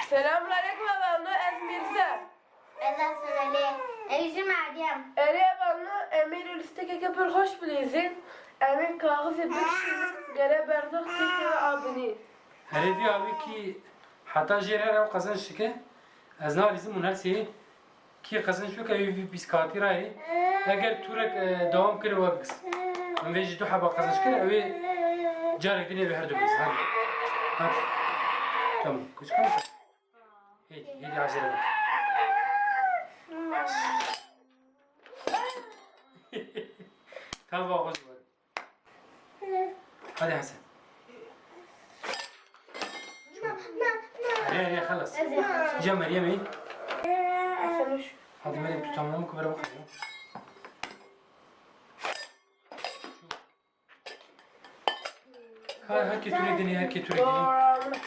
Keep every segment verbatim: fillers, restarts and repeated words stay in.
Selamun aleyküm, hevalno, ez Mîrze. Ez Hasan Elî. Ew jî Meryem. Erê, hevalno, em ê îro lîstekeke pir xweş bilîzin. Em ê kaxizê bikişînin, gere berdax têkeve a binî. Herê vî awî kî heta jêr here ew qezenc dike. Ez nalîzim hûn her sê kî qezenc bike, ew vî bîskatî rayê. Eger tûrek, e, dewam kir, wek min vê jî du heba qezenc kir, ew ê carek din ê wê her du bilîzin. Hadi. Hadi. Tamam. Kuçka. Hêdî, hêdî acele bike. Tamam, bak, hoş bak. Hadi Hasan. Hadi, hadi, xelas. Ya Meryem, ey. Hadi Meryem, tu tamam mı? Kubra bak. Her, her kê tûrek dinê, her kê tûrek dinê.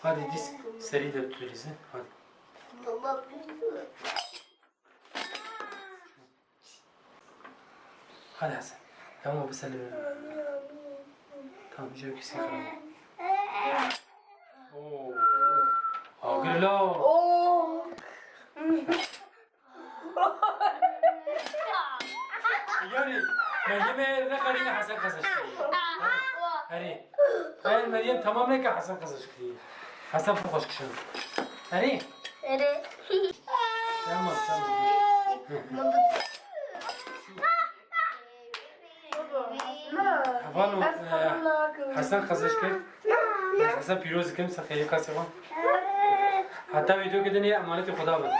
Hadi diz serî de tûrîzi. Hadi. Hadi Hasan. Tamam, bir sen. Tamam, bir şey kesin karar. Oo. Agir la. Oo. Yani Meryem'e ne kadar yine Hasan kazançtı. Hadi. Hayır, Meryem tamam ne kadar Hasan kazançtı. Hasan bu hoş kişi. Hadi. Erê. Tamam, tamam. Hevalno, e, Hasan kazanç kir. Hasan pîroz dikim, saxeyê kasê xwe. Heta vîdeo ke dinê emanetê Xuda bin.